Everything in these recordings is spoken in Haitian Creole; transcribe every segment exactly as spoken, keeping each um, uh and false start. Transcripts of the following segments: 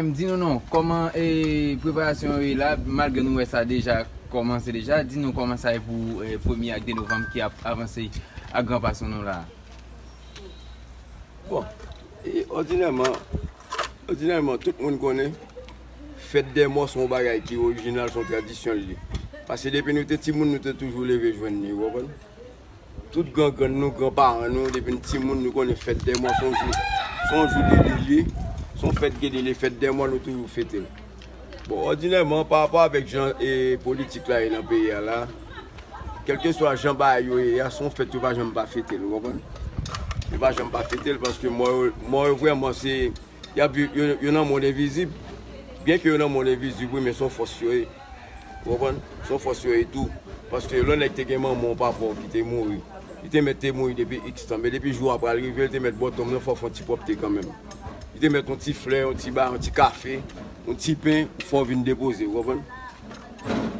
Di nou non, kòman e preparasyon yo ye la, malgre nou wè sa deja kòmanse deja, di nou kòman sa ye pou e premye ak de novanm ki ap avanse ak gran pason nou la. Bon, e òdinèman, òdinèman tout moun konnen fèt dè mò se yon bagay ki orijinal, se yon tradisyon li ye. Paske depi nou te timoun nou te toujou leve jwenn li, ou konprann? Tout gran grann nou, gran paran nou, depi n timoun nou konnen fèt dè mò se yon jou, se yon jou gede li ye, se yon fèt gede li ye, fèt dè mò nou toujou fete l. Bon, òdinèman, pa rapò avèk jan e politik la ye nan peyi a la, kèlkeswa jan bagay yo ye a, se yon fèt yo pa janm pa fete l, ou konprann? Yo pa janm pa fete l paske mò yo, mò yo vrèman se, y ap viv, yo, yo nan mond envizib. Byenke yo nan mond envizib, wi, men se yon fòs yo ye. Ou konprann? Se yon fòs yo ye tou. Paske lè yon nèg te gen manman w, papa w ki te mouri, li te mèt te mouri depi iks tan. Men depi jou a pral rive, li te mèt ba w tonm nan, fò w fè yon ti pwòpte kanmenm. Li te mèt yon ti flè, yon ti ba, yon ti kafe, yon ti pen, fò w vin depoze, ou konprann?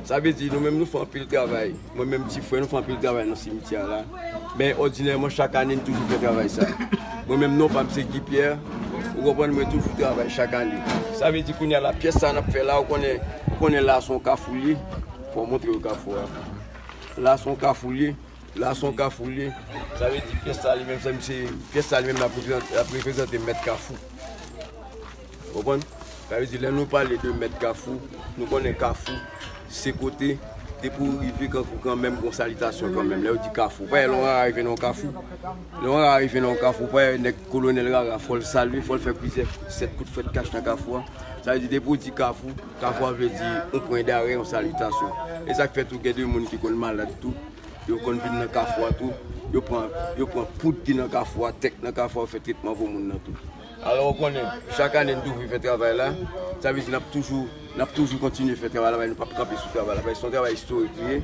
Sa vle di, nou menm nou fè anpil travay. Mwen menm ti frè, nou fè anpil travay nan simityè a la. Men òdinèman, chak ane, n toujou fè travay sa. Mwen menm, non pa m se Guy Pierre. Ou konprann, mwen toujou travay chak ane. Sa vle di, kounye a la, pyès sa n ap fè la, ou konnen, ou konnen la se yon kafou li ye. Fò w montre yo kafou a. La se yon kafou li ye. La se yon kafou li ye. Sa vle di, pyès sa li menm, se, se, pyès sa li menm l ap reprezante, l ap reprezante mèt kafou. Ou konprann? Sa vle di, lè nou pale de mèt kafou, nou konnen kafou, se kote, depi w rive kankou kanmenm, gon salitasyon kanmenm. Lè yo di kafou, pa lè yon rara rive nan yon kafou. Lè yon rara rive nan yon kafou, pa nèg kolonèl rara, fò l salye, fò l fè plizyè sèt kout frèt kach nan kafou a. Sa vle di, depi w di kafou, kafou a vle di yon pwen darè, yon salitasyon. E sa k fè tou gen de moun ki konn malad tou. Yo konn vin nan kafou a tou. Yo pran, yo pran poud ki nan kafou a, tèk nan kafou a, yo fè tretman pou moun nan tou. Alò, ou konnen, chak ane n toujou fè travay la. Sa vle di n ap toujou, n ap toujou kontinye fè travay la, paske nou p ap kanpe sou travay la. Paske se yon travay istorik li ye.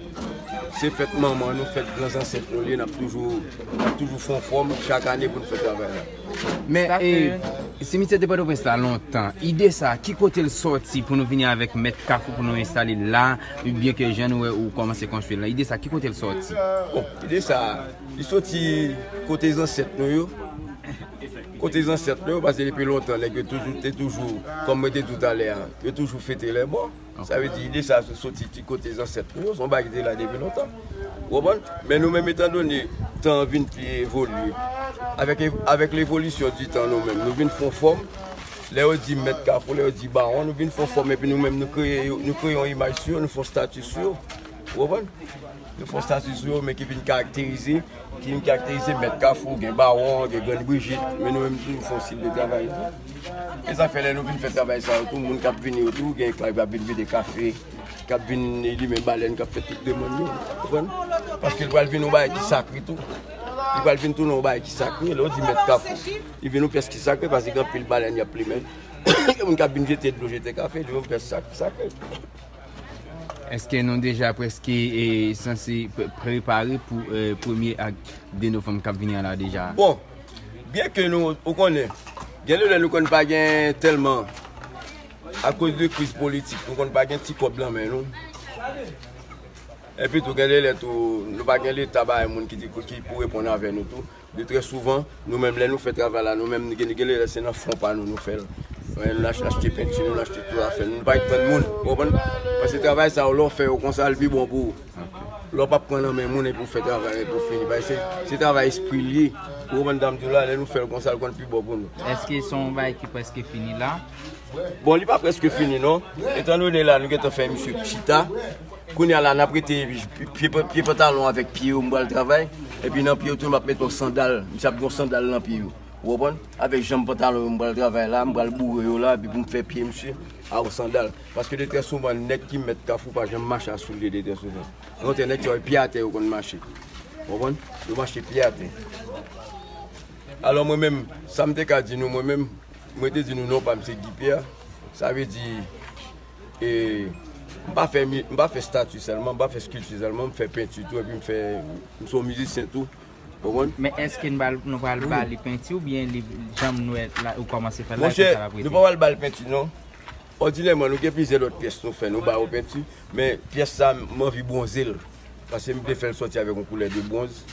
Se fèt manman nou, fèt gran zansèt nou li ye, n ap toujou, n ap toujou fè yon fòm chak ane pou n fè travay la. Men, e, simityè de Pòtoprens la lontan, ide sa, ki kote l sòti pou nou vini avèk mèt kafou pou nou enstale la, byenke jan nou wè ou kòmanse konstwi l la, ide sa, ki kote l sòti? Bon, ide sa, li soti kote zansèt nou yo. Kote zansèt nou yo, paske depi lontan, nèg yo toujou, te toujou, kòm mwen te di w talè a, yo toujou fete lèmò. Sa vle di, ide sa soti ti kote zansèt nou yo, se yon bagay ki te la depi lontan. Ou konprann? Men nou menm, etandone tan an vin pi evolye, avèk, avèk levolisyon di tan nou menm, nou vin fè yon fòm. Lè yo di mèt kafou, lè yo di bawon, nou vin fè yon fòm, epi nou menm, nou kreye, nou kreye yon imaj sou yo, nou fè yon stati sou yo. Ou konprann? Nou fè yon stati sou yo, men ki vin karakterize, ki vin karakterize mèt kafou, gen bawon, gen grann Brijit, men nou menm tou, nou fè yon stil de travay. E sa fè lè nou vin fè travay sa yo tou, moun k ap vini yo tou, gen k ap vin vide kafe, k ap vin limen balèn, k ap fè tout demann yo, ou konprann? Paske l pral vin yon bagay ki sakre tou. Li pral vin tounen yon bagay ki sakre, lè w di mèt kafou. Li vin yon pyès ki sakre, paske gen anpil balèn y ap limen. Gen moun k ap vin jete dlo, jete kafe, li vin yon pyès sak-, sakre. Èske nou deja prèske e, sanse pre-, prepare pou e, premye ak de novanm k ap vini an la deja? Bon, byenke nou, ou konnen, gen de lè nou konn pa gen tèlman, akoz de kriz politik, nou konn pa gen ti kòb nan men nou. Epi tou, gen de lè tou, nou pa gen leta bay moun ki, ki pou reponn avè nou tou. De trè souvan, nou menm lè nou fè travay la, nou menm, gen, gen lè se nan fon pa nou nou fè l. Wi, nou achte, achte penti, nou achte tout zafè nou, nou pa tann moun, ou konprann? Paske travay sa yo, lè w fè yo konsa, l pi bon pou ou. Lè w p ap pran nan men moun epi w fè travay epi w fini. Paske se, se travay espri l ye. Ou konprann sa m di w la, lè nou fè l konsa, l konn pi bon pou nou. Èske se yon bagay ki prèske fini la? Bon, li pa prèske fini non. Etandone la, nou gentan fè misye chita. Kounye a la, n ap rete pye, pye pantalon avèk pye yo, m pral travay. Epi nan pye yo tou, m ap mete yon sandal. Misye ap gen yon sandal nan pye yo. Ou konprann? Avèk janm pantalon yo, m pral travay la, m pral boure yo la, epi pou m fè pye misye a yon sandal. Paske de trè souvan, nèg ki mèt kafou pa janm mache a soulye de trè souvan. Lontan, nèg sa yo, pye atè yo konn mache. Ou konprann? Yo mache pye atè. Alò, mwen menm, sa m te ka di nou, mwen menm, mwen te di nou non pa m se Guy Pierre. Sa vle di, e, m pa fè mi-, m pa fè estati sèlman, m pa fè skilti sèlman, m fè penti tou, epi m fè, m se yon mizisyen tou. Ou konprann? Men èske n pral, nou pral ba li penti oubyen li, jan m wè la, ou kòmanse fè l la, e konsa l ap rete? Monchè, nou pa pral ba l penti non. Òdinèman, nou gen plizyè lòt pyès nou fè, nou ba yo penti, men pyès sa, m anvi bwonze l. Paske m te fè l sòti avèk yon koulè de bwonz.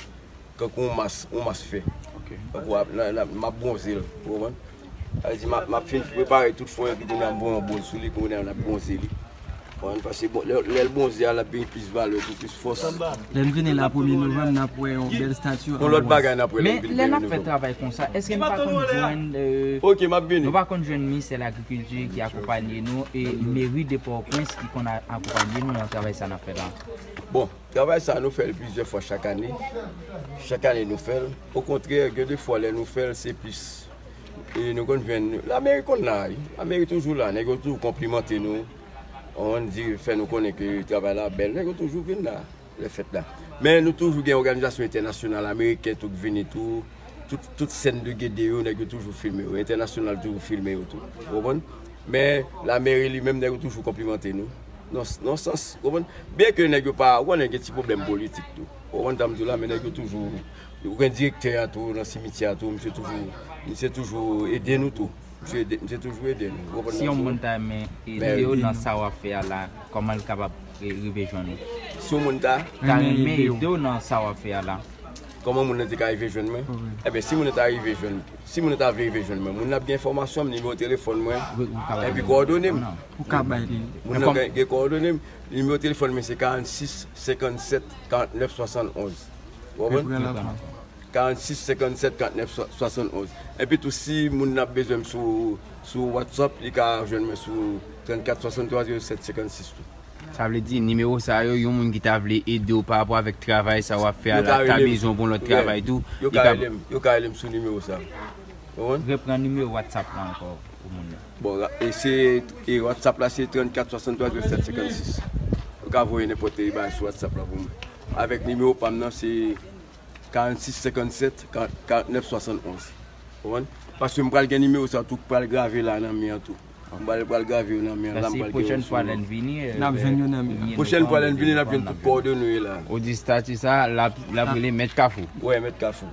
Kankou yon mas, yon mas fè. Kankou ap, nan, nan, m ap bwonze l, ou konprann? Sa vle di, m ap, m ap fin prepare tout fon epi kounye a m voye yon bwonz sou li, kounye a n ap bwonze li. Konprann? Paske bon, lè, lè l bwonze a, l ap gen plis valè tou, plis fòs. Lè n vini la premye novanm, n ap wè yon bèl stati an bwonz. Yon lòt bagay n ap wè lè n vini premye novanm. Men lè n ap fè travay konsa, èske n pa konn jwenn, euh, Ok, m ap vini. Nou pa konn jwenn ministè lagrikilti ki akonpanye nou e meri de Pòtoprens ki konn a-, akonpanye nou nan travay sa n ap fè la? Bon, travay sa nou fè l plizyè fwa chak ane. Chak ane nou fè l. Okontrè, gen de fwa lè nou fè l, se plis E nou konn jwenn, lameri konn la, wi. Lameri toujou la, nèg yo toujou konplimante nou. Ann di, fè nou konnen ke travay la bèl, nèg yo toujou vin la, lè fèt la. Men nou toujou gen òganizasyon entènasyonal, ameriken tou k vini tou. Tout, tout sèn de gede yo, nèg yo toujou filme yo. Entènasyonal toujou filme yo tou. Ou konprann? Men lameri li menm, nèg yo toujou konplimante nou. Nan, nan sans, ou konprann? Byen ke nèg yo pa, ou konnen gen ti pwoblèm politik tou. Ou konprann sa m di w la, men nèg yo toujou, ou gen direktè a tou, nan simityè a tou, misye toujou, misye toujou ede nou tou. Misye ede, misye toujou ede nou. Ou konprann sa m di w la? Si yon moun ta renmen ede w nan sa w ap fè a la, kòman l kapab ri-, rive jwenn ou? Si yon moun ta? Ta renmen ede w nan sa w ap fè a la. Kòman moun nan te ka rive jwenn mwen? Wi. Enben, si moun nan ta rive jwenn, si moun nan ta vle rive jwenn mwen, moun nan ap gen enfòmasyon m, nimewo telefòn mwen, epi kowòdone m. Ou ka bay li. Moun nan gen, gen kowòdone m, nimewo telefòn mwen se karannsis senkannsèt karannèf swasannonz. Ou konprann? Karannsis senkannsèt karannèf swasannonz. Epi tou, si moun nan ap bezwen m sou, sou WhatsApp, li ka jwenn mwen sou trannkat swasanntwa zewo sèt senkannsis tou. Sa vle di, nimewo sa yo, yon moun ki ta vle ede w pa rapò avèk travay sa w ap fè a la, ta bezwen w pou yon lòt travay tou, yo ka rele m, yo ka rele m sou nimewo sa. Ou konprann? Reprann nimewo WhatsApp la ankò pou moun nan. Bon, e se, e WhatsApp la se trannkat swasanntwa zewo sèt senkannsis. Ou ka voye nenpòt bagay sou WhatsApp la pou mwen. Avèk nimewo pa m nan se karannsis senkannsèt karannèf swasannonz. Ou konprann? Paske m pral gen nimewo sa tou k pral grave la nan mi an tou. M pral, pral grave yo nan mi an la, m pral gen yo sou. Pwochèn fwa lè n vini, n ap jwenn yo nan mi an. Pwochèn fwa lè n vini, n ap jwenn tout kowòdone yo la. Ou di estati sa, l ap, l ap rele Mèt Kafou. Wi, Mèt Kafou.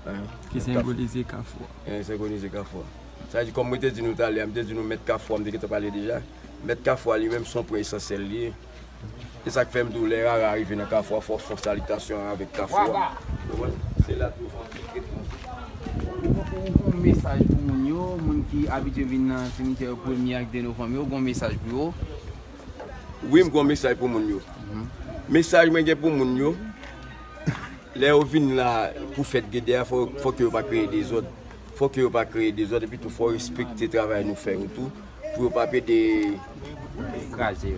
Ki senbolize Kafou. Senbolize Kafou. Sa vle di, kòm mwen te di nou talè a, m te di nou Mèt Kafou a, m te gentan pale deja. Mèt Kafou a li menm se yon pwen esansyèl li ye. Se sa k fè m di w lè Rara rive nan Kafou a, fò w fè yon salitasyon avèk Kafou a. Ou konprann? Se la tou fò w fè yon mesaj pou moun yo, moun ki abitye vin nan simityè yo premye ak de novanm yo, gon mesaj pou yo. Wi, m gon mesaj pou moun yo. Mesaj mwen gen pou moun yo, lè yo vin la pou fèt Gede a, fò, fò ke yo pa kreye dezòd. Fò ke yo pa kreye dezòd, epi tou fò yo respekte travay nou fè yo tou. Pou yo pa pede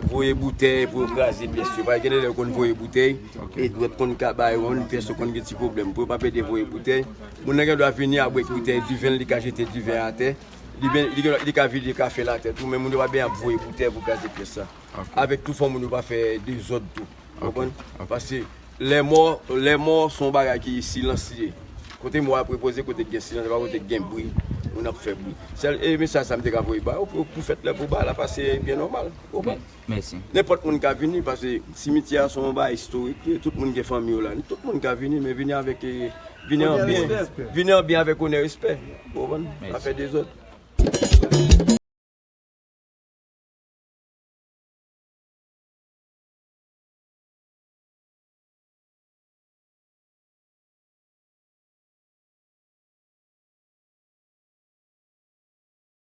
voye boutèy, pou yo kraze pyès yo. Paske gen de lè yo konn voye boutèy, e dwèt konn ka bay wonn, pyès yo konn gen ti pwoblèm. Pou yo pa pede voye boutèy, moun nan gen dwa vini a bwè boutèy diven, li ka jete diven atè, li, ben, li, li ka vide kafe l atè tou, men moun yo pa byen ap voye boutèy pou kraze pyès sa. Avèk tou fò moun yo pa fè dezòd tou. Ou konprann? Paske lè mò, lè mò se yon bagay ki silansye. Kote mò ap repoze, kote k gen silans, se pa kote k gen bri, moun ap fè bri. Sèl, e mesaj sa m te ka voye ba yo pou, pou fèt la, pou bagay la pase byen nòmal. Ou konprann? Mèsi. Nenpòt moun ka vini, paske simityè a se yon bagay istorik, tout moun gen fanmi yo la. Tout moun ka vini, men vini avèk, e, vini an byen, vini an byen avèk onè, respè. Ou konprann? Pa fè dezòd.